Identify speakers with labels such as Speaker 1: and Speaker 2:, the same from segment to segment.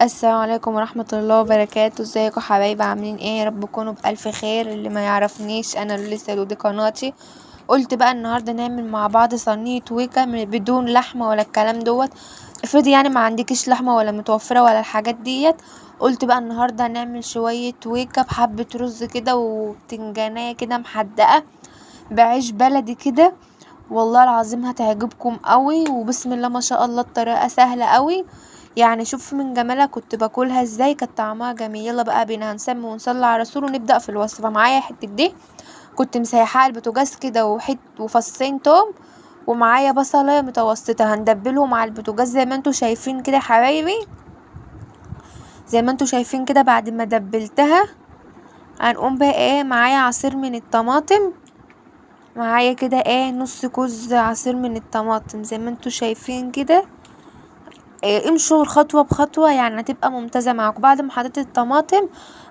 Speaker 1: السلام عليكم ورحمة الله وبركاته. ازيكم حبايبي؟ عاملين ايه؟ يا رب تكونوا بألف خير. اللي ما يعرفنيش انا لسه ودي قناتي. قلت بقى النهارده نعمل مع بعض صينية ويكا بدون لحمة ولا الكلام دوت. افرضي يعني ما عندكيش لحمة ولا متوفرة ولا الحاجات ديت. قلت بقى النهارده نعمل شوية ويكا بحبة رز كده وبتنجانية كده محدقة بعيش بلدي كده، والله العظيم هتعجبكم قوي. وبسم الله ما شاء الله الطريقة سهلة قوي، يعني شوف من جمالها كنت باكلها ازاي، كانت طعمها جميل. يلا بقى بينا هنسمي ونصلي على رسول ونبدأ في الوصفة. معايا حتة دي كنت مسيحاها على البوتاجاز كده، وفصين توم، ومعايا بصلة متوسطة هندبلهم على البوتاجاز زي ما انتوا شايفين كده يا حبايبي. زي ما انتوا شايفين كده بعد ما دبلتها هنقوم بقى ايه، معايا عصير من الطماطم، معايا كده ايه نص كوز عصير من الطماطم زي ما انتوا شايفين كده. امشوا خطوة بخطوة يعني هتبقى ممتازة معاكم. بعد ما حطيت الطماطم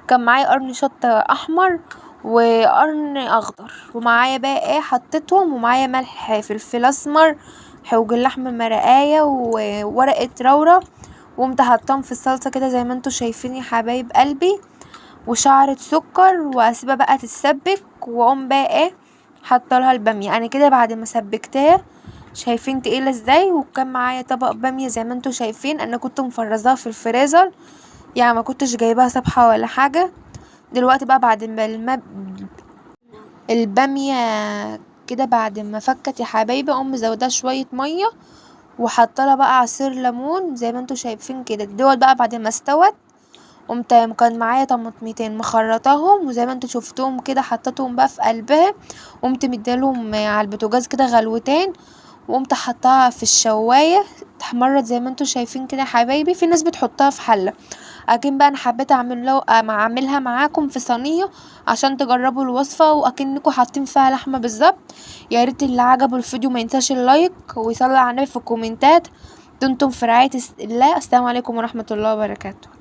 Speaker 1: كان معايا قرن شطة احمر وقرن اخضر، ومعايا بقى ايه حطيتهم، ومعايا ملح فلفل اسمر حوج اللحم مرقايه وورقة رورة، وقمت حطاهم في الصلصة كده زي ما انتوا شايفين يا حبايب قلبي، وشعرة سكر، واسيبها بقى تتسبك. واقوم بقى ايه حاطه لها الباميه. انا كده بعد ما سبكتها شايفين تقيلة ازاي. وكان معايا طبق باميه زي ما انتوا شايفين، انا كنت مفرزاها في الفريزر يعني ما كنتش جايباها صبحة ولا حاجة. دلوقتي بقى بعد ما الباميه كده بعد ما فكت يا حبايبي، اقوم مزوداها شوية مية وحاطه لها بقى عصير ليمون زي ما انتوا شايفين كده. دوت بقى بعد ما استوت قمت كان معايا طماطمتين مخرطاهم، وزي ما انتوا شفتوهم كده حطيتهم بقى في قلبها، قمت مديلهم على البوتاجاز كده غلوتين، وقمت حطاها في الشوايه اتحمرت زي ما انتوا شايفين كده يا حبايبي. في ناس بتحطها في حله، لكن بقى انا حبيت اعملها معاكم في صينية عشان تجربوا الوصفة واكنكم حاطين فيها لحمه بالظبط. يا ريت اللي عجبه الفيديو ما ينساش ال like ويصلي على النبي في الكومنتات. دمتم في رعاية الله. السلام عليكم ورحمة الله وبركاته.